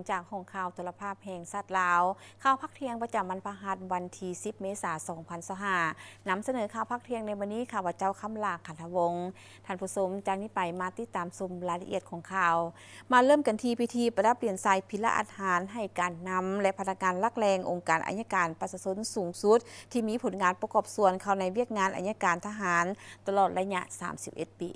ຈາກຫ້ອງຂ່າວໂທລະພາບແຫ່ງຊາດລາວ, ຂ່າວພາກທ່ຽງປະຈຳວັນພະຫັດ ວັນທີສິບ ເມສາ ສອງພັນຊາວຫ້າ ນຳສະເໜີຂ່າວພາກທ່ຽງໃນມື້ນີ້ ຂ້າພະເຈົ້າ ຄຳຫຼາ ຂັນທະວົງ. ທ່ານຜູ້ຊົມ, ຈາກນີ້ໄປມາຕິດຕາມຊົມລາຍລະອຽດຂອງຂ່າວ. ມາເລີ່ມກັນທີ່ພິທີປະດັບຫຼຽນໄຊພິລະອາດຫານໃຫ້ການນຳ ແລະ ພະນັກງານຫຼັກແຫຼ່ງອົງການໄອຍະການປະຊາຊົນສູງສຸດ ທີ່ມີຜົນງານປະກອບສ່ວນເຂົ້າໃນວຽກງານໄອຍະການທະຫານຕະຫຼອດໄລຍະສາມສິບເອັດປີ.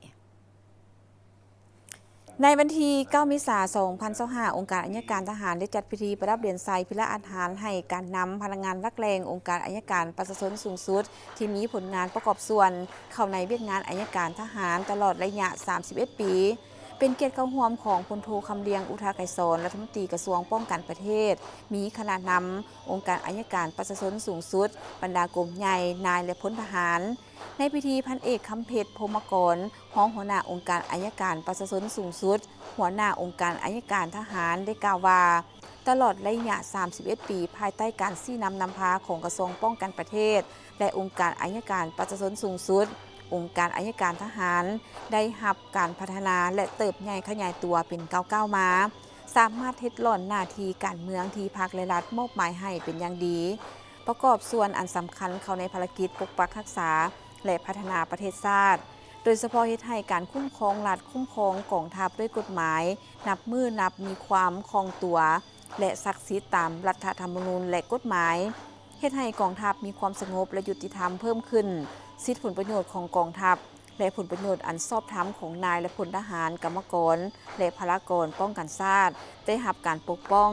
ໃນວັນທີເກົ້າ ເມສາ ສອງພັນຊາວຫ້າ ອົງການໄອຍະການທະຫານໄດ້ຈັດພິທີປະດັບຫຼຽນໄຊພິລະອາດຫານໃຫ້ການນຳພະນັກງານຫຼັກແຫຼ່ງອົງການໄອຍະການປະຊາຊົນສູງສຸດ ທີ່ມີຜົນງານປະກອບສ່ວນເຂົ້າໃນວຽກງານໄອຍະການທະຫານຕະຫຼອດໄລຍະສາມສິບເອັດປີ. ເປັນກຽດເຂົ້າຮ່ວມຂອງພົນໂທ ຄຳລຽງ ອຸທາໄກສອນ ລັດຖະມົນຕີກະຊວງປ້ອງກັນປະເທດ, ມີຄະນະນຳອົງການໄອຍະການປະຊາຊົນສູງສຸດ, ບັນດາກົມໃຫຍ່, ນາຍ ແລະ ພົນທະຫານ. ໃນພິທີ ພັນເອກ ຄຳເພັດ ພົມມະກອນ ຮອງຫົວໜ້າອົງການໄອຍະການປະຊາຊົນສູງສຸດ, ຫົວໜ້າອົງການໄອຍະການທະຫານ ໄດ້ກ່າວວ່າ, ຕະຫຼອດໄລຍະສາມສິບເອັດປີ ພາຍໃຕ້ການຊີ້ນຳນຳພາຂອງກະຊວງປ້ອງກັນປະເທດ ແລະ ອົງການໄອຍະການປະຊາຊົນສູງສຸດ, ອົງການໄອຍະການທະຫານ ໄດ້ຮັບການພັດທະນາ ແລະ ເຕີບໃຫຍ່ຂະຫຍາຍຕົວເປັນກ້າວໆມາ, ສາມາດເຮັດຫຼ້ອນໜ້າທີ່ການເມືອງທີ່ພັກ ແລະ ລັດມອບໝາຍໃຫ້ເປັນຢ່າງດີ, ປະກອບສ່ວນອັນສຳຄັນເຂົ້າໃນພາລະກິດປົກປັກຮັກສາ ແລະ ພັດທະນາປະເທດຊາດ, ໂດຍສະເພາະເຮັດໃຫ້ການຄຸ້ມຄອງລັດ, ຄຸ້ມຄອງກອງທັບດ້ວຍກົດໝາຍ ນັບມື້ນັບມີຄວາມຄ່ອງຕົວ ແລະ ສັກສິດຕາມລັດຖະທຳມະນູນ ແລະ ກົດໝາຍ, ເຮັດໃຫ້ກອງທັບມີຄວາມສະຫງົບ ແລະ ຍຸຕິທຳເພີ່ມຂຶ້ນ, ສິດຜົນປະໂຫຍດຂອງກອງທັບ ແລະ ຜົນປະໂຫຍດອັນຊອບທຳຂອງນາຍ ແລະ ພົນທະຫານ, ກຳມະກອນ ແລະ ພະລາກອນປ້ອງກັນຊາດ ໄດ້ຮັບການປົກປ້ອງ,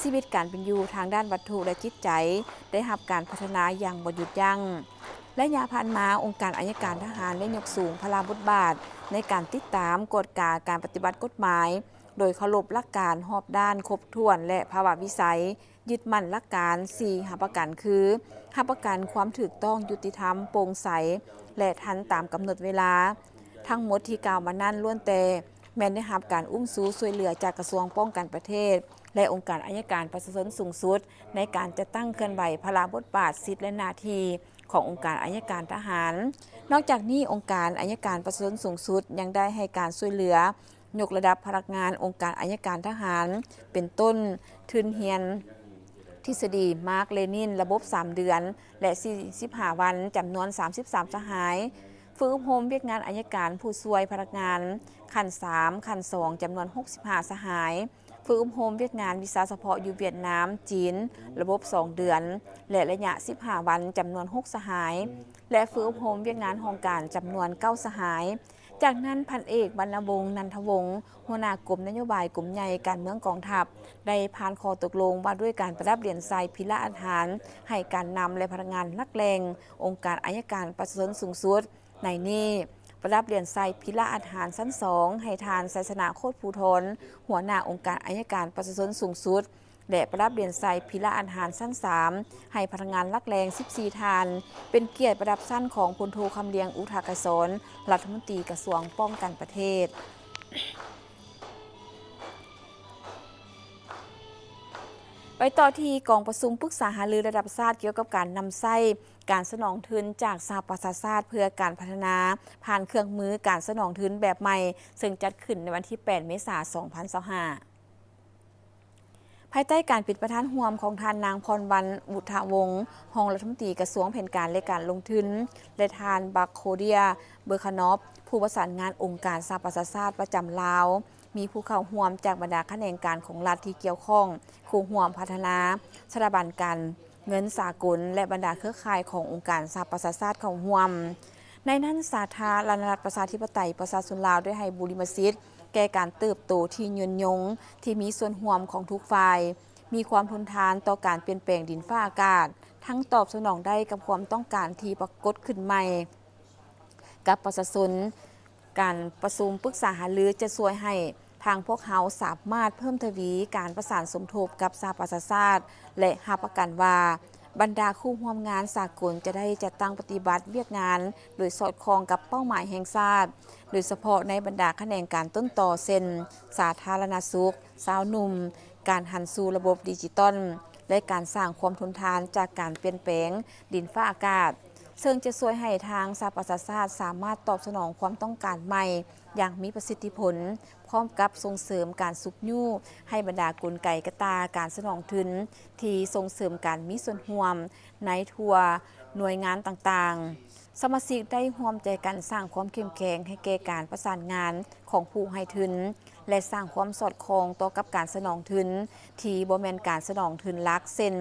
ຊີວິດການເປັນຢູ່ທາງດ້ານວັດຖຸ ແລະ ຈິດໃຈ ໄດ້ຮັບການພັດທະນາຢ່າງບໍ່ຢຸດຢັ້ງ. ໄລຍະຜ່ານມາ, ອົງການໄອຍະການທະຫານໄດ້ຍົກສູງພາລະບົດບາດໃນການຕິດຕາມ, ກວດກາການປະຕິບັດກົດໝາຍ ໂດຍເຄົາລົບຫຼັກການຮອບດ້ານ, ຄົບຖ້ວນ ແລະ ພາວະວິໄສ, ຍຶດໝັ້ນຫຼັກການສີ່ຮັບປະກັນ ຄື ຮັບປະກັນຄວາມຖືກຕ້ອງ, ຍຸຕິທຳ, ໂປ່ງໃສ ແລະ ທັນຕາມກຳນົດເວລາ. ທັງໝົດທີ່ກ່າວມານັ້ນ ລ້ວນແຕ່ແມ່ນໄດ້ຮັບການອຸ້ມຊູຊ່ວຍເຫຼືອຈາກກະຊວງປ້ອງກັນປະເທດ ແລະ ອົງການໄອຍະການປະຊາຊົນສູງສຸດ ໃນການຈັດຕັ້ງເຄື່ອນໄຫວພາລະບົດບາດ, ສິດ ແລະ ໜ້າທີ່ຂອງອົງການໄອຍະການທະຫານ. ນອກຈາກນີ້, ອົງການໄອຍະການປະຊາຊົນສູງສຸດ ຍັງໄດ້ໃຫ້ການຊ່ວຍເຫຼືອ ຍົກລະດັບພະນັກງານອົງການໄອຍະການທະຫານ ເປັນຕົ້ນ ທຶນຮຽນທິດສະດີມາກເລນິນ ລະບົບສາມເດືອນ ແລະ ສີ່ສິບຫ້າວັນ ຈຳນວນສາມສິບສາມສະຫາຍ, ຝຶກອົບຮົມວຽກງານໄອຍະການຜູ້ຊ່ວຍພະນັກງານຂັ້ນສາມ, ຂັ້ນສອງ ຈຳນວນຫົກສິບຫ້າສະຫາຍ, ຝຶກອົບຮົມວຽກງານວິຊາສະເພາະຢູ່ຫວຽດນາມ, ຈີນ ລະບົບສອງເດືອນ ແລະ ໄລຍະສິບຫ້າວັນ ຈຳນວນຫົກສະຫາຍ ແລະ ຝຶກອົບຮົມວຽກງານຫ້ອງການ ຈຳນວນເກົ້າສະຫາຍ. ຈາກນັ້ນ, ພັນເອກ ວັນນະວົງ ນັນທະວົງ ຫົວໜ້າກົມນະໂຍບາຍກົມໃຫຍ່ການເມືອງກອງທັບ ໄດ້ຜ່ານຂໍ້ຕົກລົງວ່າດ້ວຍການປະດັບຫຼຽນໄຊພິລະອາດຫານໃຫ້ການນຳ ແລະ ພະນັກງານຫຼັກແຫຼ່ງອົງການໄອຍະການປະຊາຊົນສູງສຸດ. ໃນນີ້, ປະດັບຫຼຽນໄຊພິລະອາດຫານຊັ້ນສອງ ໃຫ້ທ່ານ ໄຊຊະນະ ໂຄດພູທອນ ຫົວໜ້າອົງການໄອຍະການປະຊາຊົນສູງສຸດ ແລະ ປະດັບຫຼຽນໄຊພິລະອາດຫານຊັ້ນສາມ ໃຫ້ພະນັກງານຫຼັກແຫຼ່ງສິບສີ່ທ່ານ, ເປັນກຽດປະດັບຊັ້ນຂອງພົນໂທ ຄຳລຽງ ອຸທາກະສອນ ລັດຖະມົນຕີກະຊວງປ້ອງກັນປະເທດ. ໄປຕໍ່ທີ່ກອງປະຊຸມປຶກສາຫາລືລະດັບຊາດກ່ຽວກັບການນຳໃຊ້ການສະໜອງທຶນຈາກສະຫະປະຊາຊາດເພື່ອການພັດທະນາ ຜ່ານເຄື່ອງມືການສະໜອງທຶນແບບໃໝ່, ເຊິ່ງຈັດຂຶ້ນໃນວັນທີແປດ ເມສາ ສອງພັນຊາວຫ້າ. ພາຍໃຕ້ການເປັນປະທານຮ່ວມຂອງທ່ານນາງ ພອນວັນ ອຸທະວົງ ຮອງລັດຖະມົນຕີກະຊວງແຜນການ ແລະ ການລົງທຶນ ແລະ ທ່ານ ບັກໂຄເດຍ ເບີຄານອບ ຜູ້ປະສານງານອົງການສະຫະປະຊາຊາດປະຈຳລາວ, ມີຜູ້ເຂົ້າຮ່ວມຈາກບັນດາຂະແໜງການຂອງລັດທີ່ກ່ຽວຂ້ອງ, ຄູ່ຮ່ວມພັດທະນາ, ສະຖາບັນການເງິນສາກົນ ແລະ ບັນດາເຄືອຂ່າຍຂອງອົງການສະຫະປະຊາຊາດເຂົ້າຮ່ວມ. ໃນນັ້ນ, ສາທາລະນະລັດປະຊາທິປະໄຕປະຊາຊົນລາວໄດ້ໃຫ້ບຸລິມະສິດ ແກ່ການເຕີບໂຕທີ່ຍືນຍົງ, ທີ່ມີສ່ວນຮ່ວມຂອງທຸກຝ່າຍ, ມີຄວາມທົນທານຕໍ່ການປ່ຽນແປງດິນຟ້າອາກາດ, ທັງຕອບສະໜອງໄດ້ກັບຄວາມຕ້ອງການທີ່ປາກົດຂຶ້ນໃໝ່ກັບປະຊາຊົນ. ການປະຊຸມປຶກສາຫາລືຈະຊ່ວຍໃຫ້ທາງພວກເຮົາສາມາດເພີ່ມທະວີການປະສານສົມທົບກັບສະຫະປະຊາຊາດ ແລະ ຮັບປະກັນວ່າ ບັນດາຄູ່ຮ່ວມງານສາກົນຈະໄດ້ຈັດຕັ້ງປະຕິບັດວຽກງານໂດຍສອດຄ່ອງກັບເປົ້າໝາຍແຫ່ງຊາດ, ໂດຍສະເພາະໃນບັນດາຂະແໜງການຕົ້ນຕໍ ເຊັ່ນ ສາທາລະນະສຸກ, ຊາວໜຸ່ມ, ການຫັນສູ່ລະບົບດິຈິຕອນ ແລະ ການສ້າງຄວາມທົນທານຈາກການປ່ຽນແປງດິນຟ້າອາກາດ. ເຊິ່ງຈະຊ່ວຍໃຫ້ທາງສະຫະປະຊາຊາດສາມາດຕອບສະໜອງຄວາມຕ້ອງການໃໝ່ຢ່າງມີປະສິດທິຜົນ, ພ້ອມກັບສົ່ງເສີມການຊຸກຍູ້ໃຫ້ບັນດາກົນໄກກະຕາການສະໜອງທຶນທີ່ສົ່ງເສີມການມີສ່ວນຮ່ວມໃນທົ່ວໜ່ວຍງານຕ່າງໆ. ສະມາຊິກໄດ້ຮ່ວມໃຈກັນສ້າງຄວາມເຂັ້ມແຂງໃຫ້ແກ່ການປະສານງານຂອງຜູ້ໃຫ້ທຶນ ແລະ ສ້າງຄວາມສອດຄ່ອງຕໍ່ກັບການສະໜອງທຶນທີ່ບໍ່ແມ່ນການສະໜອງທຶນຫຼັກ ເຊັ່ນ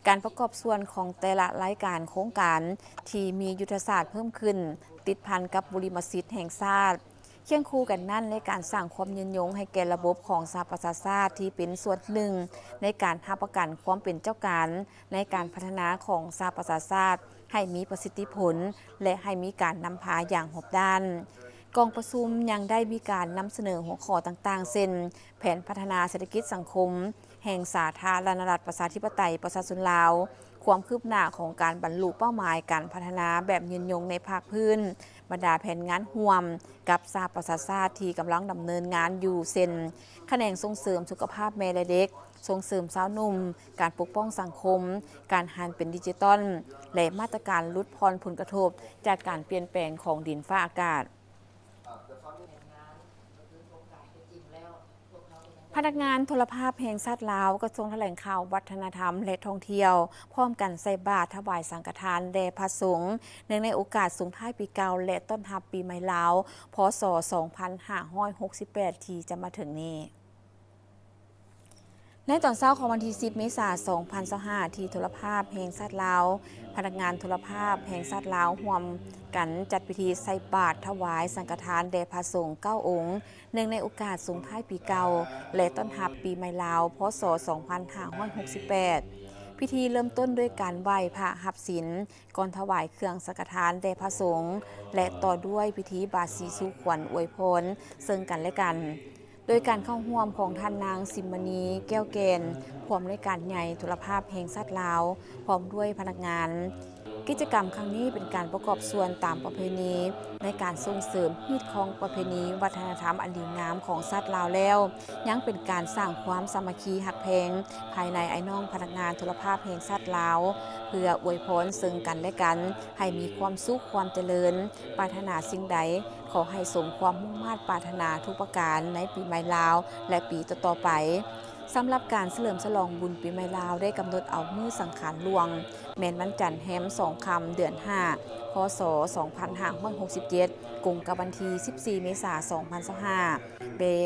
ການປະກອບສ່ວນຂອງແຕ່ລະລາຍການໂຄງການທີ່ມີຍຸດທະສາດເພີ່ມຂຶ້ນ ຕິດພັນກັບບຸລິມະສິດແຫ່ງຊາດ. ຄຽງຄູ່ກັນນັ້ນ, ໃນການສ້າງຄວາມຍືນຍົງໃຫ້ແກ່ລະບົບຂອງສະຫະປະຊາຊາດທີ່ເປັນສ່ວນໜຶ່ງໃນການຮັບປະກັນຄວາມເປັນເຈົ້າການໃນການພັດທະນາຂອງສະຫະປະຊາຊາດໃຫ້ມີປະສິດທິຜົນ ແລະ ໃຫ້ມີການນຳພາຢ່າງຮອບດ້ານ. ກອງປະຊຸມຍັງໄດ້ມີການນຳສະເໜີຫົວຂໍ້ຕ່າງໆ ເຊັ່ນ ແຜນພັດທະນາເສດຖະກິດສັງຄົມແຫ່ງສາທາລະນະລັດປະຊາທິປະໄຕປະຊາຊົນລາວ, ຄວາມຄືບໜ້າຂອງການບັນລຸເປົ້າໝາຍການພັດທະນາແບບຍືນຍົງໃນພາກພື້ນ, ບັນດາແຜນງານຮ່ວມກັບສະຫະປະຊາຊາດທີ່ກຳລັງດຳເນີນງານຢູ່ ເຊັ່ນ ຂະແໜງສົ່ງເສີມສຸຂະພາບແມ່ ແລະ ເດັກ, ສົ່ງເສີມຊາວໜຸ່ມ, ການປົກປ້ອງສັງຄົມ, ການຫັນເປັນດິຈິຕອນ ແລະ ມາດຕະການຫຼຸດຜ່ອນຜົນກະທົບຈາກການປ່ຽນແປງຂອງດິນຟ້າອາກາດ. ພະນັກງານໂທລະພາບແຫ່ງຊາດລາວ, ກະຊວງຖະແຫຼງຂ່າວ, ວັດທະນະທຳ ແລະ ທ່ອງທ່ຽວ ພ້ອມກັນໃສ່ບາດຖວາຍສັງຄະທານແດ່ພະສົງ ເນື່ອງໃນໂອກາດສົ່ງທ້າຍປີເກົ່າ ແລະ ຕ້ອນຮັບປີໃໝ່ລາວ ພ.ສ. ສອງພັນຫ້າຮ້ອຍຫົກສິບແປດ ທີ່ຈະມາເຖິງນີ້. ໃນຕອນເຊົ້າຂອງວັນທີສິບ ເມສາ ສອງພັນຊາວຫ້າ ທີ່ໂທລະພາບແຫ່ງຊາດລາວ, ພະນັກງານໂທລະພາບແຫ່ງຊາດລາວ ຮ່ວມກັນຈັດພິທີໃສ່ບາດຖວາຍສັງຄະທານແດ່ພະສົງເກົ້າອົງ ເນື່ອງໃນໂອກາດສົ່ງທ້າຍປີເກົ່າ ແລະ ຕ້ອນຮັບປີໃໝ່ລາວ ພ.ສ. ສອງພັນຫ້າຮ້ອຍຫົກສິບແປດ. ພິທີເລີ່ມຕົ້ນດ້ວຍການໄຫວ້ພະຮັບສິນ ກ່ອນຖວາຍເຄື່ອງສັງຄະທານແດ່ພະສົງ ແລະ ຕໍ່ດ້ວຍພິທີບາສີສູ່ຂວັນອວຍພອນເຊິ່ງກັນແລະກັນ ໂດຍການເຂົ້າຮ່ວມຂອງທ່ານນາງ ສິມມະນີ ແກ້ວແກ່ນ ຜູ້ອຳນວຍການໃຫຍ່ໂທລະພາບແຫ່ງຊາດລາວ ພ້ອມດ້ວຍພະນັກງານ. ກິດຈະກຳຄັ້ງນີ້ເປັນການປະກອບສ່ວນຕາມປະເພນີ ໃນການສົ່ງເສີມຮີດຄອງປະເພນີວັດທະນະທຳອັນດີງາມຂອງຊາດລາວແລ້ວ, ຍັງເປັນການສ້າງຄວາມສາມັກຄີຮັກແພງພາຍໃນອ້າຍນ້ອງພະນັກງານໂທລະພາບແຫ່ງຊາດລາວ ເພື່ອອວຍພອນເຊິ່ງກັນແລະກັນໃຫ້ມີຄວາມສຸກຄວາມຈະເລີນ, ປາດຖະໜາສິ່ງໃດ ຂໍໃຫ້ສົມຄວາມມຸ່ງມາດປາດຖະໜາທຸກປະການໃນປີໃໝ່ລາວ ແລະ ປີຕໍ່ໆໄປ. ສຳລັບການສະເຫຼີມສະຫຼອງບຸນປີໃໝ່ລາວ ໄດ້ກຳນົດເອົາມື້ສັງຂານຫຼວງ ແມ່ນວັນຈັນແຮມສອງຄ່ຳ ເດືອນຫ້າ ພ.ສ. ສອງພັນຫ້າຮ້ອຍຫົກສິບເຈັດ ກົງກັບວັນທີສິບສີ່ ເມສາ ສອງພັນຊາວຫ້າ ແລະ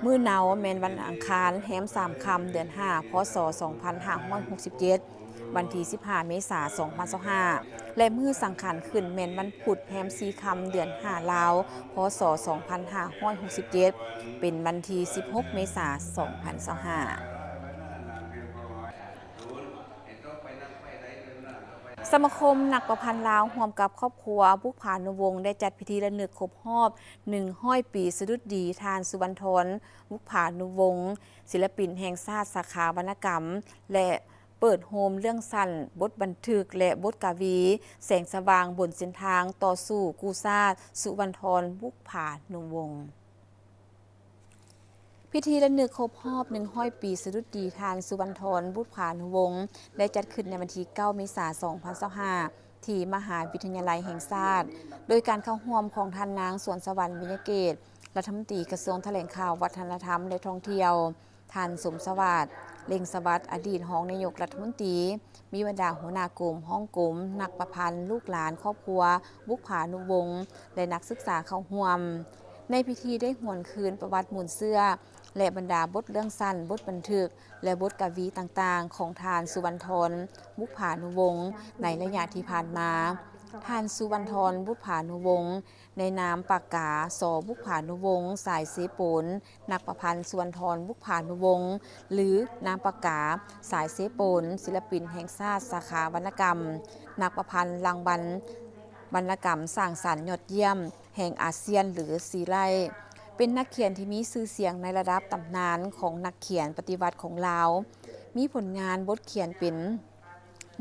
ມື້ເນົາແມ່ນວັນອັງຄານແຮມສາມຄ່ຳ ເດືອນຫ້າ ພ.ສ. ສອງພັນຫ້າຮ້ອຍຫົກສິບເຈັດ ວັນທີສິບຫ້າ ເມສາ ສອງພັນຊາວຫ້າ ແລະ ມື້ສັງຂານຂຶ້ນແມ່ນວັນພຸດແຮມສີ່ຄ່ຳ ເດືອນຫ້າລາວ ພ.ສ. ສອງພັນຫ້າຮ້ອຍຫົກສິບເຈັດ ເປັນວັນທີສິບຫົກ ເມສາ ສອງພັນຊາວຫ້າ. ສະມາຄົມນັກປະພັນລາວ ຮ່ວມກັບຄອບຄົວບຸບຜານຸວົງ ໄດ້ຈັດພິທີລະນຶກຄົບຮອບໜຶ່ງຮ້ອຍປີສະດຸດດີທ່ານ ສຸວັນທອນ ບຸບຜານຸວົງ, ສິລະປິນແຫ່ງຊາດສາຂາວັນນະກຳ ແລະ ເປີດໂຮມເລື່ອງສັ້ນ, ບົດບັນທຶກ ແລະ ບົດກະວີ ແສງສະຫວ່າງບົນເສັ້ນທາງຕໍ່ສູ້ກູ້ຊາດ ສຸວັນທອນ ບຸບຜານຸວົງ. ພິທີລະນຶກຄົບຮອບໜຶ່ງຮ້ອຍປີສະດຸດດີທ່ານ ສຸວັນທອນ ບຸບຜານຸວົງ ໄດ້ຈັດຂຶ້ນໃນວັນທີເກົ້າ ເມສາ ສອງພັນຊາວຫ້າ ທີ່ມະຫາວິທະຍາໄລແຫ່ງຊາດ ໂດຍການເຂົ້າຮ່ວມຂອງທ່ານນາງ ສວນສະຫວັນ ວິຍະເກດ ລັດຖະມົນຕີກະຊວງຖະແຫຼງຂ່າວ, ວັດທະນະທຳ ແລະ ທ່ອງທ່ຽວ, ທ່ານ ສົມສະຫວາດ ເລັ່ງສະຫວັດ ອະດີດຮອງນາຍົກລັດຖະມົນຕີ, ມີບັນດາຫົວໜ້າກົມ, ຮອງກົມ, ນັກປະພັນ, ລູກຫຼານຄອບຄົວບຸບຜານຸວົງ ແລະ ນັກສຶກສາເຂົ້າຮ່ວມ. ໃນພິທີໄດ້ຫວນຄືນປະຫວັດມູນເຊື້ອ ແລະ ບັນດາບົດເລື່ອງສັ້ນ, ບົດບັນທຶກ ແລະ ບົດກະວີຕ່າງໆຂອງທ່ານ ສຸວັນທອນ ບຸບຜານຸວົງ ໃນໄລຍະທີ່ຜ່ານມາ. ທ່ານ ສຸວັນທອນ ບຸບຜານຸວົງ ໃນນາມປາກກາ ສ. ບຸບຜານຸວົງ ສາຍເຊໂປນ, ນັກປະພັນ ສຸວັນທອນ ບຸບຜານຸວົງ ຫຼື ນາມປາກກາ ສາຍເຊໂປນ, ສິລະປິນແຫ່ງຊາດສາຂາວັນນະກຳ, ນັກປະພັນລາງວັນ ວັນນະກຳສ້າງສັນຍອດຢ້ຽມແຫ່ງອາຊຽນ ຫຼື ຊີໄລ, ເປັນນັກຂຽນທີ່ມີຊື່ສຽງໃນລະດັບຕຳນານຂອງນັກຂຽນປະຕິວັດຂອງລາວ, ມີຜົນງານບົດຂຽນເປັນ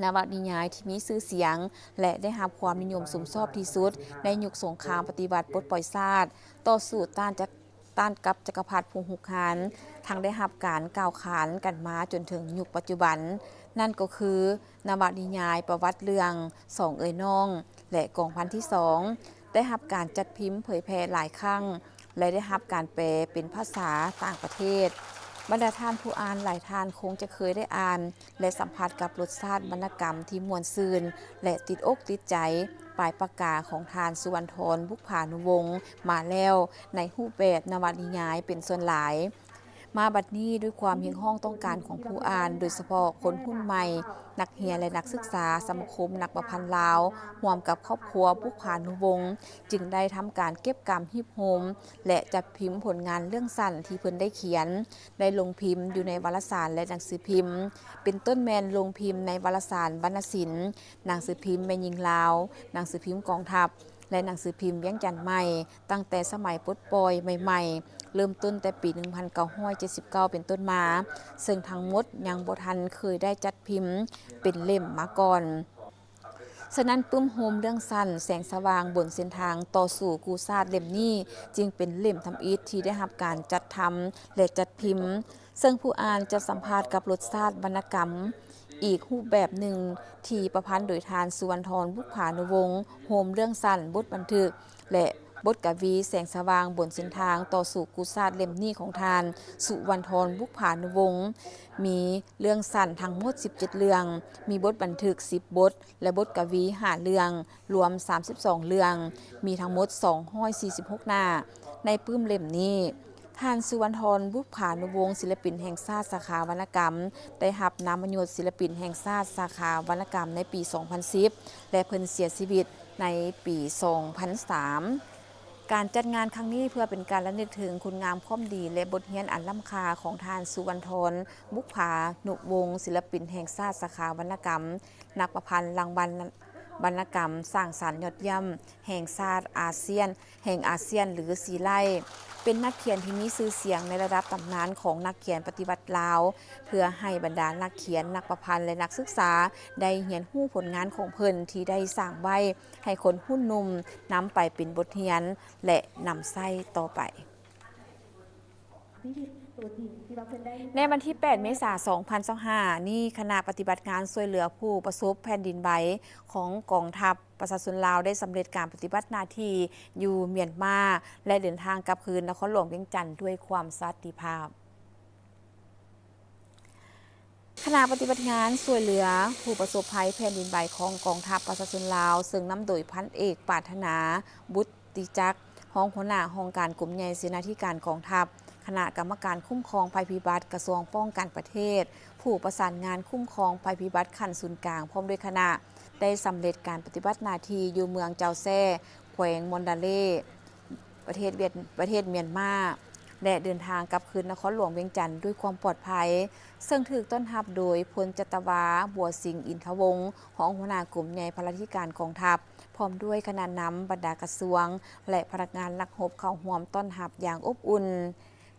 ນະວະນິຍາຍທີ່ມີຊື່ສຽງ ແລະ ໄດ້ຮັບຄວາມນິຍົມຊົມຊອບທີ່ສຸດໃນຍຸກສົງຄາມປະຕິວັດປົດປ່ອຍຊາດ, ຕໍ່ສູ້ຕ້ານຈັກ ຕ້ານກັບຈັກກະພັດຜູ້ຮຸກຮານ, ທັງໄດ້ຮັບການກ່າວຂານກັນມາຈົນເຖິງຍຸກປັດຈຸບັນ, ນັ້ນກໍຄືນະວະນິຍາຍປະຫວັດເລື່ອງສອງເອື້ອຍນ້ອງ ແລະ ກອງພັນທີສອງ ໄດ້ຮັບການຈັດພິມເຜີຍແຜ່ຫຼາຍຄັ້ງ ແລະ ໄດ້ຮັບການແປເປັນພາສາຕ່າງປະເທດ. ບັນດາທ່ານຜູ້ອ່ານຫຼາຍທ່ານຄົງຈະເຄີຍໄດ້ອ່ານ ແລະ ສຳຜັດກັບລົດຊາດວັນນະກຳທີ່ມ່ວນຊື່ນ ແລະ ຕິດອົກຕິດໃຈ ປາຍປາກກາຂອງທ່ານ ສຸວັນທອນ ບຸບຜານຸວົງ ມາແລ້ວ ໃນຮູບແບບນະວະນິຍາຍເປັນສ່ວນຫຼາຍ. ມາບັດນີ້, ດ້ວຍຄວາມຮຽກຮ້ອງຕ້ອງການຂອງຜູ້ອ່ານ, ໂດຍສະເພາະຄົນຮຸ່ນໃໝ່, ນັກຮຽນ ແລະ ນັກສຶກສາ, ສະມາຄົມນັກປະພັນລາວ ຮ່ວມກັບຄອບຄົວບຸບຜານຸວົງ ຈຶ່ງໄດ້ທຳການເກັບກຳຮີບໂຮມ ແລະ ຈັດພິມຜົນງານເລື່ອງສັ້ນທີ່ເພິ່ນໄດ້ຂຽນ, ໄດ້ລົງພິມຢູ່ໃນວາລະສານ ແລະ ໜັງສືພິມ, ເປັນຕົ້ນແມ່ນລົງພິມໃນວາລະສານວັນນະສິນ, ໜັງສືພິມແມ່ຍິງລາວ, ໜັງສືພິມກອງທັບ ແລະ ໜັງສືພິມວຽງຈັນໃໝ່ ຕັ້ງແຕ່ສະໄໝປົດປ່ອຍໃໝ່ໆ, ເລີ່ມຕົ້ນແຕ່ປີໜຶ່ງພັນເກົ້າຮ້ອຍເຈັດສິບເກົ້າເປັນຕົ້ນມາ, ເຊິ່ງທັງໝົດຍັງບໍ່ທັນເຄີຍໄດ້ຈັດພິມເປັນເຫຼັ້ມມາກ່ອນ. ສະນັ້ນ, ປຶ້ມໂຮມເລື່ອງສັ້ນ ແສງສະຫວ່າງບົນເສັ້ນທາງຕໍ່ສູ້ກູ້ຊາດເຫຼັ້ມນີ້ ຈຶ່ງເປັນເຫຼັ້ມທຳອິດທີ່ໄດ້ຮັບການຈັດທຳ ແລະ ຈັດພິມ, ເຊິ່ງຜູ້ອ່ານຈະສຳຜັດກັບລົດຊາດວັນນະກຳ ອີກຮູບແບບໜຶ່ງທີ່ປະພັນໂດຍທ່ານ ສຸວັນທອນ ບຸບຜານຸວົງ, ໂຮມເລື່ອງສັ້ນ ບົດບັນທຶກ ແລະ ບົດກະວີ ແສງສະຫວ່າງບົນເສັ້ນທາງຕໍ່ສູ້ກູ້ຊາດເຫຼັ້ມນີ້ຂອງທ່ານ ສຸວັນທອນ ບຸບຜານຸວົງ ມີເລື່ອງສັ້ນທັງໝົດສິບເຈັດເລື່ອງ, ມີບົດບັນທຶກສິບບົດ ແລະ ບົດກະວີຫ້າເລື່ອງ, ລວມສາມສິບສອງເລື່ອງ, ມີທັງໝົດສອງຮ້ອຍສີ່ສິບຫົກໜ້າ. ໃນປຶ້ມເຫຼັ້ມນີ້, ທ່ານ ສຸວັນທອນ ບຸບຜານຸວົງ ສິລະປິນແຫ່ງຊາດສາຂາວັນນະກຳ ໄດ້ຮັບນາມມະຍົດສິລະປິນແຫ່ງຊາດສາຂາວັນນະກຳໃນປີສອງພັນສິບ ແລະ ເພິ່ນເສຍຊີວິດໃນປີສອງພັນສາມ. ການຈັດງານຄັ້ງນີ້ເພື່ອເປັນການລຳລຶກເຖິງຄຸນງາມຄວາມດີ ແລະ ບົດຮຽນອັນລ້ຳຄ່າຂອງທ່ານ ສຸວັນທອນ ບຸບຜານຸວົງ ສິລະປິນແຫ່ງຊາດສາຂາວັນນະກຳ, ນັກປະພັນລາງວັນວັນນະກຳສ້າງສັນຍອດຢ້ຽມແຫ່ງຊາດອາຊຽນ ແຫ່ງອາຊຽນ ຫຼື ຊີໄລ, ເປັນນັກຂຽນທີ່ມີຊື່ສຽງໃນລະດັບຕຳນານຂອງນັກຂຽນປະຕິວັດລາວ, ເພື່ອໃຫ້ບັນດານັກຂຽນ, ນັກປະພັນ ແລະ ນັກສຶກສາໄດ້ຮຽນຮູ້ຜົນງານຂອງເພິ່ນທີ່ໄດ້ສ້າງໄວ້ ໃຫ້ຄົນຮຸ່ນໜຸ່ມນຳໄປເປັນບົດຮຽນ ແລະ ນຳໃຊ້ຕໍ່ໄປ. ໃນວັນທີແປດ ເມສາ ສອງພັນຊາວຫ້ານີ້, ຄະນະປະຕິບັດງານຊ່ວຍເຫຼືອຜູ້ປະສົບແຜ່ນດິນໄຫວຂອງກອງທັບປະຊາຊົນລາວ ໄດ້ສຳເລັດການປະຕິບັດໜ້າທີ່ຢູ່ມຽນມາ ແລະ ເດີນທາງກັບຄືນນະຄອນຫຼວງວຽງຈັນດ້ວຍຄວາມສັນຕິພາບ. ຄະນະປະຕິບັດງານຊ່ວຍເຫຼືອຜູ້ປະສົບໄພແຜ່ນດິນໄຫວຂອງກອງທັບປະຊາຊົນລາວ, ເຊິ່ງນຳໂດຍພັນເອກ ປາດຖະໜາ ບຸດຕິຈັກ, ຮອງຫົວໜ້າຫ້ອງການກົມໃຫຍ່ເສນາທິການກອງທັບ, ຄະນະກຳມະການຄຸ້ມຄອງໄພພິບັດ ກະຊວງປ້ອງກັນປະເທດ, ຜູ້ປະສານງານຄຸ້ມຄອງໄພພິບັດຂັ້ນສູນກາງ ພ້ອມດ້ວຍຄະນະ ໄດ້ສຳເລັດການປະຕິບັດໜ້າທີ່ຢູ່ເມືອງເຈົ້າແຊ້, ແຂວງມອນດາເລ, ປະເທດຫວຽດ ປະເທດມຽນມາ ແລະ ເດີນທາງກັບຄືນນະຄອນຫຼວງວຽງຈັນດ້ວຍຄວາມປອດໄພ, ເຊິ່ງຖືກຕ້ອນຮັບໂດຍພົນຈັດຕະວາ ບົວສິງ ອິນທະວົງ, ຮອງຫົວໜ້າກົມໃຫຍ່ພະລາທິການກອງທັບ, ພ້ອມດ້ວຍຄະນະນຳບັນດາກະຊວງ ແລະ ພະນັກງານນັກຮົບເຂົ້າຮ່ວມຕ້ອນຮັບຢ່າງອົບອຸ່ນ.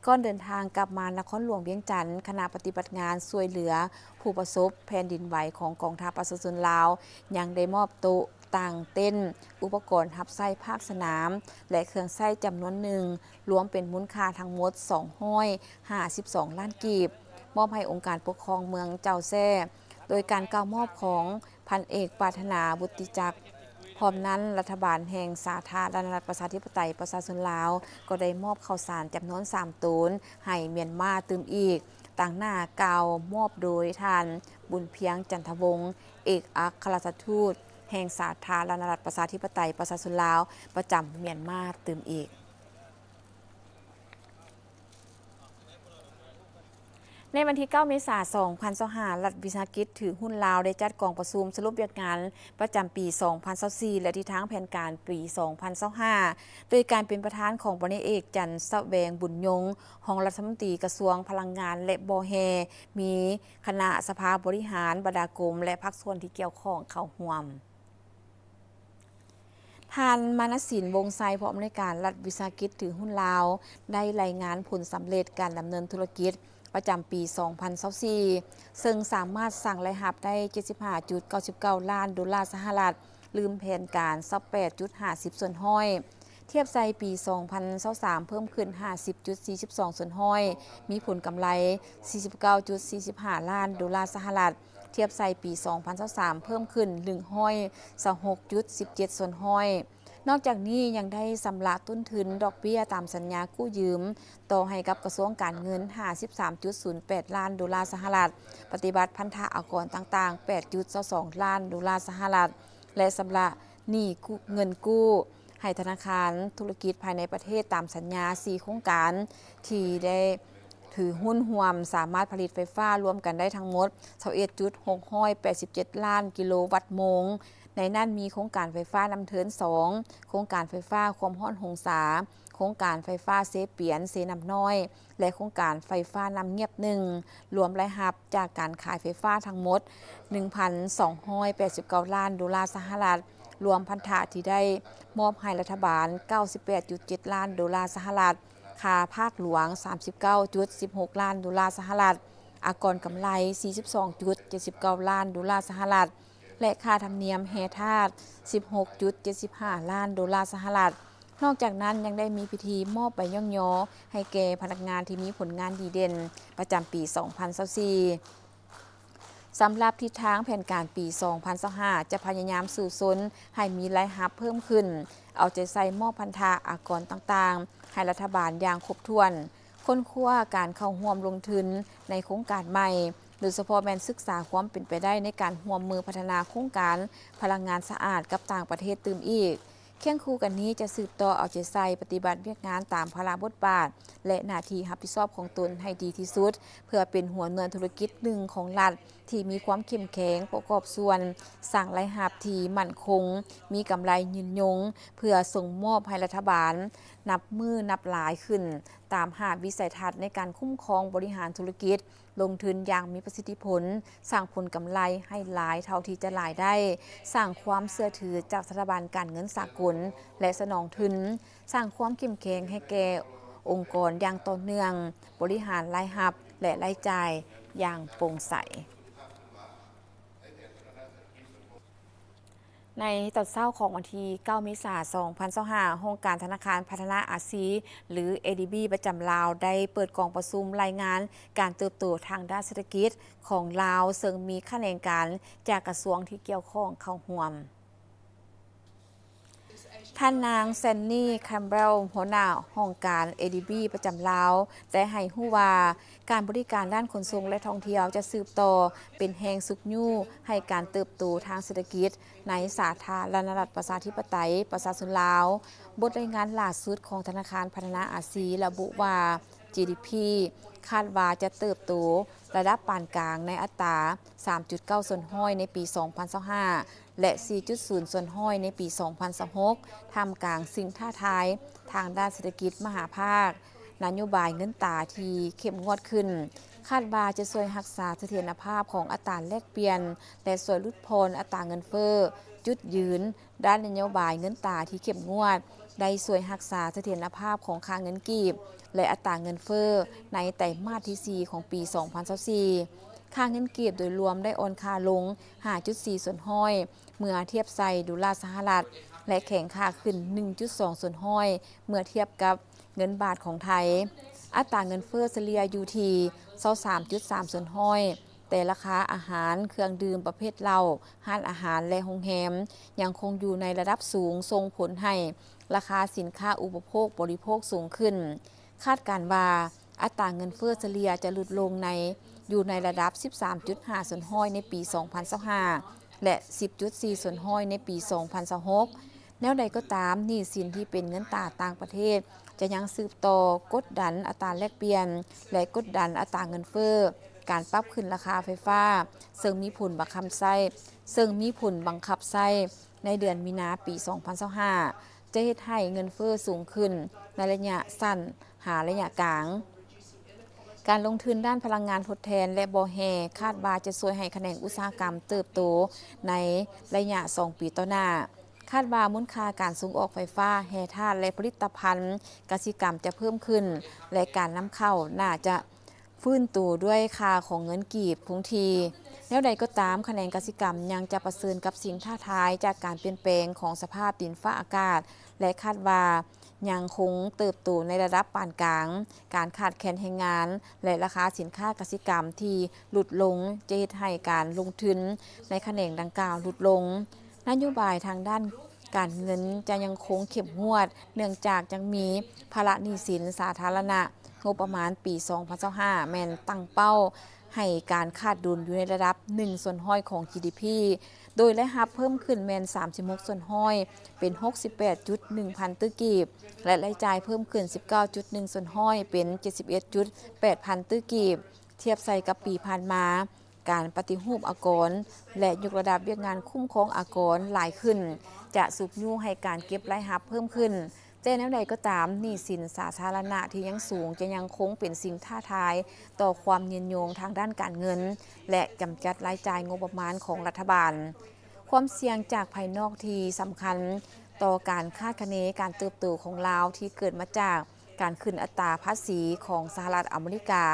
ກ່ອນເດີນທາງກັບມານະຄອນຫຼວງວຽງຈັນ, ຄະນະປະຕິບັດງານຊ່ວຍເຫຼືອຜູ້ປະສົບແຜ່ນດິນໄຫວຂອງກອງທັບປະຊາຊົນລາວ ຍັງໄດ້ມອບໂຕະ, ຕັ່ງເຕັນ, ອຸປະກອນຮັບໃຊ້ພາກສະໜາມ ແລະ ເຄື່ອງໃຊ້ຈຳນວນໜຶ່ງ, ລວມເປັນມູນຄ່າທັງໝົດສອງຮ້ອຍຫ້າສິບສອງລ້ານກີບ, ມອບໃຫ້ອົງການປົກຄອງເມືອງເຈົ້າແຊ້, ໂດຍການກ່າວມອບຂອງ ພັນເອກ ປາດຖະໜາ ບຸດຕິຈັກ. ພ້ອມນັ້ນ, ລັດຖະບານແຫ່ງສາທາລະນະລັດ ປະຊາທິປະໄຕ ປະຊາຊົນລາວ ກໍໄດ້ມອບເຂົ້າສານຈຳນວນສາມໂຕນໃຫ້ມຽນມາຕື່ມອີກ, ຕາງໜ້າກ່າວມອບໂດຍທ່ານ ບຸນພຽງ ຈັນທະວົງ, ເອກອັກຄະລັດຖະທູດແຫ່ງສາທາລະນະລັດ ປະຊາທິປະໄຕ ປະຊາຊົນລາວ ປະຈຳມຽນມາຕື່ມອີກ. ໃນວັນທີເກົ້າ ເມສາ ສອງພັນຊາວຫ້າ, ລັດວິສາຫະກິດຖືຫຸ້ນລາວໄດ້ຈັດກອງປະຊຸມສະຫຼຸບວຽກງານປະຈຳປີສອງພັນຊາວສີ່ ແລະ ທິດທາງແຜນການປີສອງພັນຊາວຫ້າ ໂດຍການເປັນປະທານຂອງ ພັນເອກ ຈັນສະແຫວງ ບຸນຍົງ, ຮອງລັດຖະມົນຕີກະຊວງພະລັງງານ ແລະ ບໍ່ແຮ່, ມີຄະນະສະພາບໍລິຫານ, ບັນດາກົມ ແລະ ພາກສ່ວນທີ່ກ່ຽວຂ້ອງເຂົ້າຮ່ວມ. ທ່ານ ມານະສິນ ວົງໄຊ, ຜູ້ອຳນວຍການລັດວິສາຫະກິດຖືຫຸ້ນລາວ ໄດ້ລາຍງານຜົນສຳເລັດການດຳເນີນທຸລະກິດປະຈຳປີສອງພັນຊາວສີ່ ເຊິ່ງສາມາດສ້າງລາຍຮັບໄດ້ເຈັດສິບຫ້າຈຸດເກົ້າສິບເກົ້າລ້ານໂດລາສະຫະລັດ, ລືມແຜນການຊາວແປດຈຸດຫ້າສິບສ່ວນຮ້ອຍ, ທຽບໃສ່ປີສອງພັນຊາວສາມ ເພີ່ມຂຶ້ນຫ້າສິບຈຸດສີ່ສິບສອງສ່ວນຮ້ອຍ, ມີຜົນກຳໄລສີ່ສິບເກົ້າຈຸດສີ່ສິບຫ້າລ້ານໂດລາສະຫະລັດ, ທຽບໃສ່ປີສອງພັນຊາວສາມ ເພີ່ມຂຶ້ນໜຶ່ງຮ້ອຍຊາວຫົກຈຸດສິບເຈັດສ່ວນຮ້ອຍ. ນອກຈາກນີ້ຍັງໄດ້ຊຳລະຕົ້ນທຶນດອກເບ້ຍຕາມສັນຍາກູ້ຢືມຕໍ່ໃຫ້ກັບກະຊວງການເງິນຫ້າສິບສາມຈຸດສູນແປດລ້ານໂດລາສະຫະລັດ, ປະຕິບັດພັນທະອາກອນຕ່າງໆແປດຈຸດຊາວສອງລ້ານໂດລາສະຫະລັດ ແລະ ຊຳລະໜີ້ກູ້ ເງິນກູ້ໃຫ້ທະນາຄານທຸລະກິດພາຍໃນປະເທດຕາມສັນຍາສີ່ໂຄງການ ທີ່ໄດ້ຖືຫຸ້ນຮ່ວມສາມາດຜະລິດໄຟຟ້າລວມກັນໄດ້ທັງໝົດຊາວເອັດຈຸດຫົກຮ້ອຍແປດສິບເຈັດລ້ານກິໂລວັດໂມງ. ໃນນັ້ນມີໂຄງການໄຟຟ້ານ້ຳເທີນສອງ, ໂຄງການໄຟຟ້າຄວາມຮ້ອນຫົງສາ, ໂຄງການໄຟຟ້າເຊປຽນ ເຊນ້ຳນ້ອຍ ແລະ ໂຄງການໄຟຟ້ານ້ຳງຽບໜຶ່ງ ລວມລາຍຮັບຈາກການຂາຍໄຟຟ້າທັງໝົດໜຶ່ງພັນສອງຮ້ອຍແປດສິບເກົ້າລ້ານໂດລາສະຫະລັດ, ລວມພັນທະທີ່ໄດ້ມອບໃຫ້ລັດຖະບານເກົ້າສິບແປດຈຸດເຈັດລ້ານໂດລາສະຫະລັດ, ຄ່າພາກຫຼວງສາມສິບເກົ້າຈຸດສິບຫົກລ້ານໂດລາສະຫະລັດ, ອາກອນກຳໄລສີ່ສິບສອງຈຸດເຈັດສິບເກົ້າລ້ານໂດລາສະຫະລັດ ແລະ ຄ່າທຳນຽມແຮ່ທາດສິບຫົກຈຸດເຈັດສິບຫ້າລ້ານໂດລາສະຫະລັດ. ນອກຈາກນັ້ນຍັງໄດ້ມີພິທີມອບໃບຍ້ອງຍໍໃຫ້ແກ່ພະນັກງານທີ່ມີຜົນງານດີເດັ່ນປະຈຳປີສອງພັນຊາວສີ່. ສຳລັບທິດທາງແຜນການປີສອງພັນຊາວຫ້າ ຈະພະຍາຍາມສູ້ຊົນໃຫ້ມີລາຍຮັບເພີ່ມຂຶ້ນ, ເອົາໃຈໃສ່ມອບພັນທະອາກອນຕ່າງໆໃຫ້ລັດຖະບານຢ່າງຄົບຖ້ວນ, ຄົ້ນຄວ້າການເຂົ້າຮ່ວມລົງທຶນໃນໂຄງການໃໝ່, ໂດຍສະເພາະແມ່ນສຶກສາຄວາມເປັນໄປໄດ້ໃນການຮ່ວມມືພັດທະນາໂຄງການພະລັງງານສະອາດກັບຕ່າງປະເທດຕື່ມອີກ. ຄຽງຄູ່ກັນນີ້ຈະສືບຕໍ່ເອົາໃຈໃສ່ປະຕິບັດວຽກງານຕາມພາລະບົດບາດ ແລະ ໜ້າທີ່ຮັບຜິດຊອບຂອງຕົນໃຫ້ດີທີ່ສຸດ, ເພື່ອເປັນຫົວໜ່ວຍທຸລະກິດໜຶ່ງຂອງລັດທີ່ມີຄວາມເຂັ້ມແຂງ, ປະກອບສ່ວນສ້າງລາຍຮັບທີ່ໝັ້ນຄົງ, ມີກຳໄລຍືນຍົງ, ເພື່ອສົ່ງມອບໃຫ້ລັດຖະບານນັບມື້ນັບຫຼາຍຂຶ້ນ, ຕາມຫ້າວິໄສທັດໃນການຄຸ້ມຄອງບໍລິຫານທຸລະກິດ, ລົງທຶນຢ່າງມີປະສິດທິຜົນ, ສ້າງຜົນກຳໄລໃຫ້ຫຼາຍເທົ່າທີ່ຈະຫຼາຍໄດ້, ສ້າງຄວາມເຊື່ອຖືຈາກສະຖາບັນການເງິນສາກົນ ແລະ ສະໜອງທຶນ, ສ້າງຄວາມເຂັ້ມແຂງໃຫ້ແກ່ອົງກອນຢ່າງຕໍ່ເນື່ອງ, ບໍລິຫານລາຍຮັບ ແລະ ລາຍຈ່າຍຢ່າງໂປ່ງໃສ. ໃນຕອນເຊົ້າຂອງວັນທີເກົ້າ ເມສາ ສອງພັນຊາວຫ້າ, ຫ້ອງການທະນາຄານພັດທະນາອາຊີ ຫຼື ເອດີບີ ປະຈຳລາວ ໄດ້ເປີດກອງປະຊຸມລາຍງານການເຕີບໂຕທາງດ້ານເສດຖະກິດຂອງລາວ, ເຊິ່ງມີຂະແໜງການຈາກກະຊວງທີ່ກ່ຽວຂ້ອງເຂົ້າຮ່ວມ. ທ່ານນາງ ແຊນນີ ແຄມເບວ ຫົວໜ້າຫ້ອງການ ເອດີບີ ປະຈຳລາວ ໄດ້ໃຫ້ຮູ້ວ່າ ການບໍລິການດ້ານຂົນສົ່ງ ແລະ ທ່ອງທ່ຽວຈະສືບຕໍ່ເປັນແຮງຊຸກຍູ້ໃຫ້ການເຕີບໂຕທາງເສດຖະກິດໃນສາທາລະນະລັດ ປະຊາທິປະໄຕ ປະຊາຊົນລາວ. ບົດລາຍງານຫຼ້າສຸດຂອງທະນາຄານພັດທະນາອາຊີລະບຸວ່າ ຈີດີພີ ຄາດວ່າຈະເຕີບໂຕລະດັບປານກາງໃນອັດຕາສາມຈຸດເກົ້າສ່ວນຮ້ອຍໃນປີສອງພັນຊາວຫ້າ ແລະ ສີ່ຈຸດສູນສ່ວນຮ້ອຍໃນປີສອງພັນຊາວຫົກ ທ່າມກາງສິ່ງທ້າທາຍທາງດ້ານເສດຖະກິດມະຫາພາກ, ນະໂຍບາຍເງິນຕາທີ່ເຂັ້ມງວດຂຶ້ນ, ຄາດວ່າຈະຊ່ວຍຮັກສາສະຖຽນນະພາບຂອງອັດຕາແລກປ່ຽນ ແລະ ຊ່ວຍຫຼຸດຜ່ອນອັດຕາເງິນເຟີ້. ຈຸດຢືນດ້ານນະໂຍບາຍເງິນຕາທີ່ເຂັ້ມງວດ ໄດ້ຊ່ວຍຮັກສາສະຖຽນນະພາບຂອງຄ່າເງິນກີບ ແລະ ອັດຕາເງິນເຟີ້ໃນໄຕມາດທີສີ່ຂອງປີສອງພັນຊາວສີ່. ຄ່າເງິນກີບໂດຍລວມໄດ້ອ່ອນຄ່າລົງຫ້າຈຸດສີ່ສ່ວນຮ້ອຍເມື່ອທຽບໃສ່ໂດລາສະຫະລັດ ແລະ ແຂງຄ່າຂຶ້ນໜຶ່ງຈຸດສອງສ່ວນຮ້ອຍເມື່ອທຽບກັບເງິນບາດຂອງໄທ. ອັດຕາເງິນເຟີ້ສະເລ່ຍຢູ່ທີ່ຊາວສາມຈຸດສາມສ່ວນຮ້ອຍ, ແຕ່ລາຄາອາຫານ, ເຄື່ອງດື່ມປະເພດເຫຼົ້າ, ຮ້ານອາຫານ ແລະ ໂຮງແຮມ ຍັງຄົງຢູ່ໃນລະດັບສູງ, ສົ່ງຜົນໃຫ້ລາຄາສິນຄ້າອຸປະໂພກບໍລິໂພກສູງຂຶ້ນ. ຄາດການວ່າ ອັດຕາເງິນເຟີ້ສະເລ່ຍຈະຫຼຸດລົງໃນ ຢູ່ໃນລະດັບສິບສາມຈຸດຫ້າສ່ວນຮ້ອຍໃນປີສອງພັນຊາວຫ້າ ແລະ ສິບຈຸດສີ່ສ່ວນຮ້ອຍໃນປີສອງພັນຊາວຫົກ. ແນວໃດກໍຕາມ, ໜີ້ສິນທີ່ເປັນເງິນຕາຕ່າງປະເທດຈະຍັງສືບຕໍ່ກົດດັນອັດຕາແລກປ່ຽນ ແລະ ກົດດັນອັດຕາເງິນເຟີ້, ການປັບຂຶ້ນລາຄາໄຟຟ້າ ເຊິ່ງມີຜົນບັງຄັບໃຊ້, ເຊິ່ງມີຜົນບັງຄັບໃຊ້ໃນເດືອນມີນາປີສອງພັນຊາວຫ້າ ຈະເຮັດໃຫ້ເງິນເຟີ້ສູງຂຶ້ນໃນໄລຍະສັ້ນຫາໄລຍະກາງ. ການລົງທຶນດ້ານພະລັງງານທົດແທນ ແລະ ບໍ່ແຮ່ ຄາດວ່າຈະຊ່ວຍໃຫ້ຂະແໜງອຸດສາຫະກຳເຕີບໂຕໃນໄລຍະສອງປີຕໍ່ໜ້າ. ຄາດວ່າມູນຄ່າການສົ່ງອອກໄຟຟ້າ, ແຮ່ທາດ ແລະ ຜະລິດຕະພັນກະສິກຳຈະເພີ່ມຂຶ້ນ ແລະ ການນຳເຂົ້າໜ້າຈະ ຟື້ນໂຕດ້ວຍຄ່າຂອງເງິນກີບຄົງທີ່. ແນວໃດກໍຕາມ, ຂະແໜງກະສິກຳຍັງຈະປະເຊີນກັບສິ່ງທ້າທາຍຈາກການປ່ຽນແປງຂອງສະພາບດິນຟ້າອາກາດ ແລະ ຄາດວ່າຍັງຄົງເຕີບໂຕໃນລະດັບປານກາງ. ການຂາດແຄນແຮງງານ ແລະ ລາຄາສິນຄ້າກະສິກຳທີ່ຫຼຸດລົງ ຈະເຮັດໃຫ້ການລົງທຶນໃນຂະແໜງດັ່ງກ່າວຫຼຸດລົງ. ນະໂຍບາຍທາງດ້ານການເງິນຈະຍັງຄົງເຂັ້ມງວດ, ເນື່ອງຈາກຍັງມີພາລະໜີ້ສິນສາທາລະນະ. ງົບປະມານປີສອງພັນຊາວຫ້າ ແມ່ນຕັ້ງເປົ້າໃຫ້ການຂາດດຸນຢູ່ໃນລະດັບໜຶ່ງສ່ວນຮ້ອຍຂອງ ຈີດີພີ ໂດຍລາຍຮັບເພີ່ມຂຶ້ນແມ່ນສາມສິບຫົກສ່ວນຮ້ອຍ ເປັນຫົກສິບແປດຈຸດໜຶ່ງພັນຕື້ກີບ ແລະ ລາຍຈ່າຍເພີ່ມຂຶ້ນສິບເກົ້າຈຸດໜຶ່ງສ່ວນຮ້ອຍ ເປັນເຈັດສິບເອັດຈຸດແປດພັນຕື້ກີບ. ທຽບໃສ່ກັບປີຜ່ານມາ, ການປະຕິຮູບອາກອນ ແລະ ຍົກລະດັບວຽກງານຄຸ້ມຄອງອາກອນຫຼາຍຂຶ້ນ ຈະຊຸກຍູ້ໃຫ້ການເກັບລາຍຮັບເພີ່ມຂຶ້ນ. ແຕ່ແນວໃດກໍຕາມ, ໜີ້ສິນສາທາລະນະທີ່ຍັງສູງຈະຍັງຄົງເປັນສິ່ງທ້າທາຍຕໍ່ຄວາມຍືນຍົງທາງດ້ານການເງິນ ແລະ ກຳຈັດລາຍຈ່າຍງົບປະມານຂອງລັດຖະບານ. ຄວາມສ່ຽງຈາກພາຍນອກທີ່ສຳຄັນຕໍ່ການຄາດຄະເນການເຕີບໂຕຂອງລາວ ທີ່ເກີດມາຈາກ ການຂຶ້ນອັດຕາພາສີຂອງສະຫະລັດອາເມລິກາ,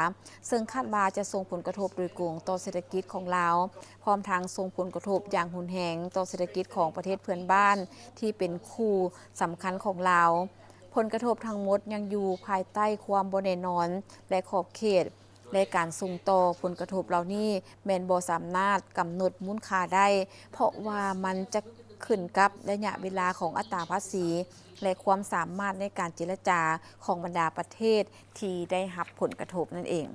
ເຊິ່ງຄາດວ່າຈະສົ່ງຜົນກະທົບໂດຍກົງຕໍ່ເສດຖະກິດຂອງລາວ, ພ້ອມທັງສົ່ງຜົນກະທົບຢ່າງຮຸນແຮງຕໍ່ເສດຖະກິດຂອງປະເທດເພື່ອນບ້ານທີ່ເປັນຄູ່ສຳຄັນຂອງລາວ. ຜົນກະທົບທັງໝົດຍັງຢູ່ພາຍໃຕ້ຄວາມບໍ່ແນ່ນອນ ແລະ ຂອບເຂດ ແລະ ການສົ່ງຕໍ່ຜົນກະທົບເຫຼົ່ານີ້ແມ່ນບໍ່ສາມາດກຳນົດມູນຄ່າໄດ້, ເພາະວ່າມັນຈະຂຶ້ນກັບໄລຍະເວລາຂອງອັດຕາພາສີ ແລະ ຄວາມສາມາດໃນການເຈລະຈາຂອງບັນດາປະເທດທີ່ໄດ້ຮັບຜົນກະທົບນັ້ນເອງ.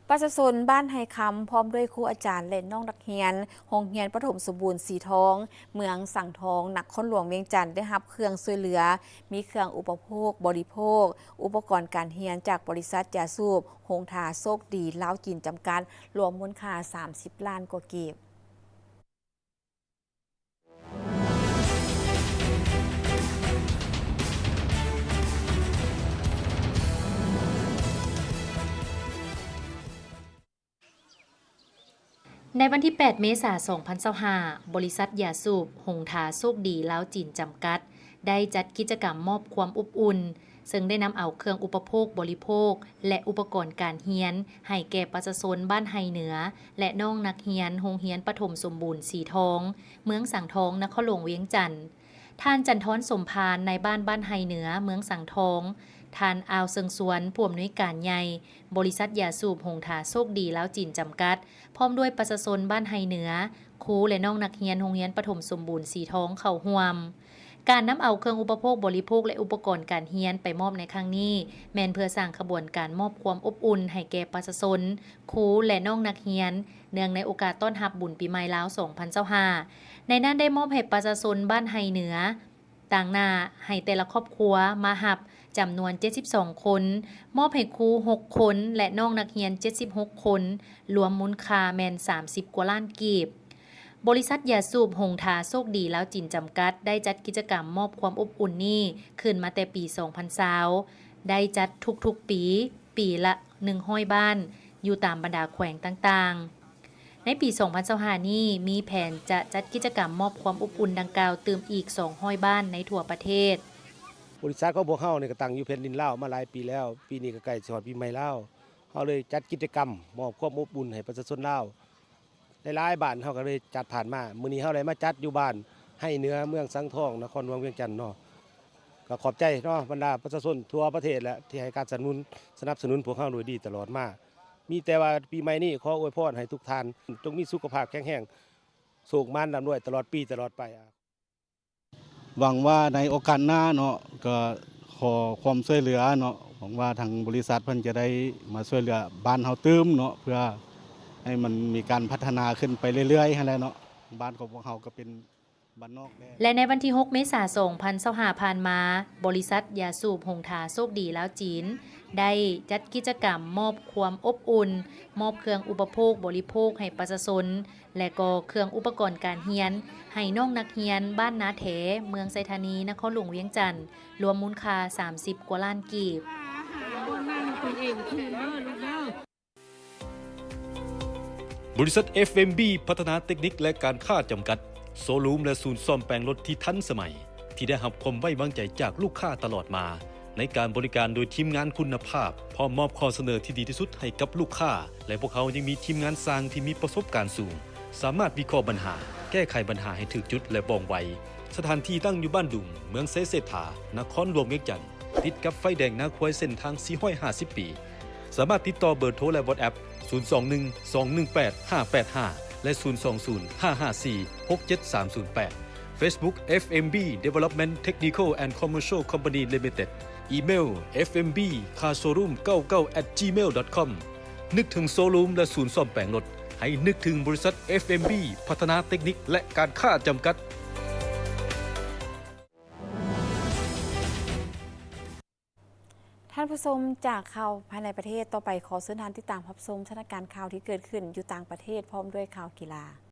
ປະຊາຊົນບ້ານໄຮຄຳ ພ້ອມດ້ວຍຄູອາຈານ ແລະ ນ້ອງນັກຮຽນໂຮງຮຽນປະຖົມສົມບູນສີທອງ ເມືອງສັງທອງ ນະຄອນຫຼວງວຽງຈັນ ໄດ້ຮັບເຄື່ອງຊ່ວຍເຫຼືອ, ມີເຄື່ອງອຸປະໂພກບໍລິໂພກ, ອຸປະກອນການຮຽນຈາກບໍລິສັດຢາສູບ ຫົງຖາໂຊກດີ ລາວ-ຈີນ ຈຳກັດ, ລວມມູນຄ່າສາມສິບລ້ານກວ່າກີບ. ໃນວັນທີແປດ ເມສາ ສອງພັນຊາວຫ້າ ບໍລິສັດຢາສູບ ຫົງຖາໂຊກດີ ລາວ-ຈີນ ຈຳກັດ ໄດ້ຈັດກິດຈະກຳມອບຄວາມອົບອຸ່ນ ເຊິ່ງໄດ້ນຳເອົາເຄື່ອງອຸປະໂພກບໍລິໂພກ ແລະ ອຸປະກອນການຮຽນ ໃຫ້ແກ່ປະຊາຊົນບ້ານໄຮເໜືອ ແລະ ນ້ອງນັກຮຽນໂຮງຮຽນປະຖົມສົມບູນສີທອງ ເມືອງສັງທອງ ນະຄອນຫຼວງວຽງຈັນ. ທ່ານ ຈັນທອນ ສົມພານ ນາຍບ້ານບ້ານໄຮເໜືອ ເມືອງສັງທອງ, ທ່ານ ອ່າວ ເຊິ່ງຊວນ ຜູ້ອຳນວຍການໃຫຍ່ ບໍລິສັດຢາສູບ ຫົງຖາໂຊກດີ ລາວ-ຈີນ ຈຳກັດ ພ້ອມດ້ວຍປະຊາຊົນບ້ານໄຮເໜືອ, ຄູ ແລະ ນ້ອງນັກຮຽນໂຮງຮຽນປະຖົມສົມບູນສີທອງເຂົ້າຮ່ວມ. ການນຳເອົາເຄື່ອງອຸປະໂພກບໍລິໂພກ ແລະ ອຸປະກອນການຮຽນໄປມອບໃນຄັ້ງນີ້ ແມ່ນເພື່ອສ້າງຂະບວນການມອບຄວາມອົບອຸ່ນໃຫ້ແກ່ປະຊາຊົນ, ຄູ ແລະ ນ້ອງນັກຮຽນ ເນື່ອງໃນໂອກາດຕ້ອນຮັບບຸນປີໃໝ່ລາວ ສອງພັນຊາວຫ້າ ໃນນັ້ນໄດ້ມອບໃຫ້ປະຊາຊົນບ້ານໄຮເໜືອ ຕາງໜ້າໃຫ້ແຕ່ລະຄອບຄົວມາຮັບຈຳນວນເຈັດສິບສອງຄົນ, ມອບໃຫ້ຄູຫົກຄົນ ແລະ ນ້ອງນັກຮຽນເຈັດສິບຫົກຄົນ, ລວມມູນຄ່າແມ່ນສາມສິບກວ່າລ້ານກີບ. ບໍລິສັດຢາສູບ ຫົງຖາໂຊກດີ ລາວ-ຈີນ ຈຳກັດ ໄດ້ຈັດກິດຈະກຳມອບຄວາມອົບອຸ່ນນີ້ຂຶ້ນມາແຕ່ປີສອງພັນຊາວ ໄດ້ຈັດທຸກໆປີ, ປີລະໜຶ່ງຮ້ອຍບ້ານ ຢູ່ຕາມບັນດາແຂວງຕ່າງໆ. ໃນປີສອງພັນຊາວຫ້ານີ້ ມີແຜນຈະຈັດກິດຈະກຳມອບຄວາມອົບອຸ່ນດັ່ງກ່າວຕື່ມອີກສອງຮ້ອຍບ້ານໃນທົ່ວປະເທດ. ບໍລິສັດຂອງພວກເຮົານີ້ກໍຕັ້ງຢູ່ແຜ່ນດິນລາວມາຫຼາຍປີແລ້ວ, ປີນີ້ກໍໃກ້ຊິຮອດປີໃໝ່ລາວ, ເຮົາເລີຍຈັດກິດຈະກຳມອບຄວາມອົບອຸ່ນໃຫ້ປະຊາຊົນລາວ ຫຼາຍໆບ້ານເຮົາກໍເລີຍຈັດຜ່ານມາ. ມື້ນີ້ເຮົາໄດ້ມາຈັດຢູ່ບ້ານໄຮເໜືອ ເມືອງສັງທອງ ນະຄອນຫຼວງວຽງຈັນເນາະ. ກໍຂອບໃຈເນາະ ບັນດາປະຊາຊົນທົ່ວປະເທດແຫຼະ ທີ່ໃຫ້ການສະໜັບສະໜູນ ສະໜັບສະໜູນພວກເຮົາໂດຍດີຕະຫຼອດມາ. ມີແຕ່ວ່າປີໃໝ່ນີ້ຂໍອວຍພອນໃຫ້ທຸກທ່ານຈົ່ງມີສຸຂະພາບແຂງແຮງ, ໂຊກໝານລ່ຳລວຍຕະຫຼອດປີຕະຫຼອດໄປ. ຫວັງວ່າໃນໂອກາດໜ້າເນາະ ກໍຂໍຄວາມຊ່ວຍເຫຼືອເນາະ, ຫວັງວ່າທາງບໍລິສັດເພິ່ນຈະໄດ້ມາຊ່ວຍເຫຼືອບ້ານເຮົາຕື່ມເນາະ ເພື່ອໃຫ້ມັນມີການພັດທະນາຂຶ້ນໄປເລື້ອຍໆຫັ້ນແຫຼະເນາະ. ບ້ານຂອງພວກເຮົາກໍເປັນ ບ້ານນອກແດ່. ແລະ ໃນວັນທີຫົກ ເມສາ ສອງພັນຊາວຫ້າ ຜ່ານມາ, ບໍລິສັດຢາສູບ ຫົງຖາໂຊກດີ ລາວ-ຈີນ ໄດ້ຈັດກິດຈະກຳມອບຄວາມອົບອຸ່ນ, ມອບເຄື່ອງອຸປະໂພກບໍລິໂພກໃຫ້ປະຊາຊົນ ແລະ ກໍເຄື່ອງອຸປະກອນການຮຽນ ໃຫ້ນ້ອງນັກຮຽນບ້ານນາແທ ເມືອງໄຊທານີ ນະຄອນຫຼວງວຽງຈັນ ລວມມູນຄ່າສາມສິບກວ່າລ້ານກີບ. ບໍລິສັດ ເອັຟເອັມບີ ພັດທະນາເຕັກນິກ ແລະ ການຄ້າ ຈຳກັດ, ໂຊຣູມ ແລະ ສູນສ້ອມແປງລົດທີ່ທັນສະໄໝ, ທີ່ໄດ້ຮັບຄວາມໄວ້ວາງໃຈຈາກລູກຄ້າຕະຫຼອດມາ, ໃນການບໍລິການໂດຍທີມງານຄຸນນະພາບ, ພ້ອມມອບຂໍ້ສະເໜີທີ່ດີທີ່ສຸດໃຫ້ກັບລູກຄ້າ ແລະ ພວກເຮົາຍັງມີທີມງານຊ່າງທີ່ມີປະສົບການສູງ, ສາມາດວິເຄາະບັນຫາ, ແກ້ໄຂບັນຫາໃຫ້ຖືກຈຸດ ແລະ ວ່ອງໄວ. ສະຖານທີ່ຕັ້ງຢູ່ບ້ານດຸງ, ເມືອງໄຊເສດຖາ, ນະຄອນຫຼວງວຽງຈັນ, ຕິດກັບໄຟແດງນາຄວາຍເສັ້ນທາງສີ່ຮ້ອຍຫ້າສິບປີ. ສາມາດຕິດຕໍ່ເບີໂທ ແລະ WhatsApp ສູນສອງໜຶ່ງ ສອງໜຶ່ງແປດ ຫ້າແປດຫ້າ ແລະ ສູນສອງສູນ ຫ້າຫ້າສີ່ ຫົກເຈັດສາມສູນແປດ. Facebook ເອັຟເອັມບີ Development Technical and Commercial Company Limited. ອີເມວ ເອັຟເອັມບີ Car Showroom ເກົ້າເກົ້າ at gmail dot com. ນຶກເຖິງໂຊຣູມ ແລະ ສູນສ້ອມແປງລົດ, ໃຫ້ນຶກເຖິງບໍລິສັດ ເອັຟເອັມບີ ພັດທະນາເຕັກນິກ ແລະ ການຄ້າຈຳກັດ. ທ່ານຜູ້ຊົມ, ຈາກຂ່າວພາຍໃນປະເທດ, ຕໍ່ໄປຂໍເຊີນທ່ານຕິດຕາມຮັບຊົມສະຖານະການຂ່າວທີ່ເກີດຂຶ້ນຢູ່ຕ່າງປະເທດ ພ້ອມດ້ວຍຂ່າວກິລາ.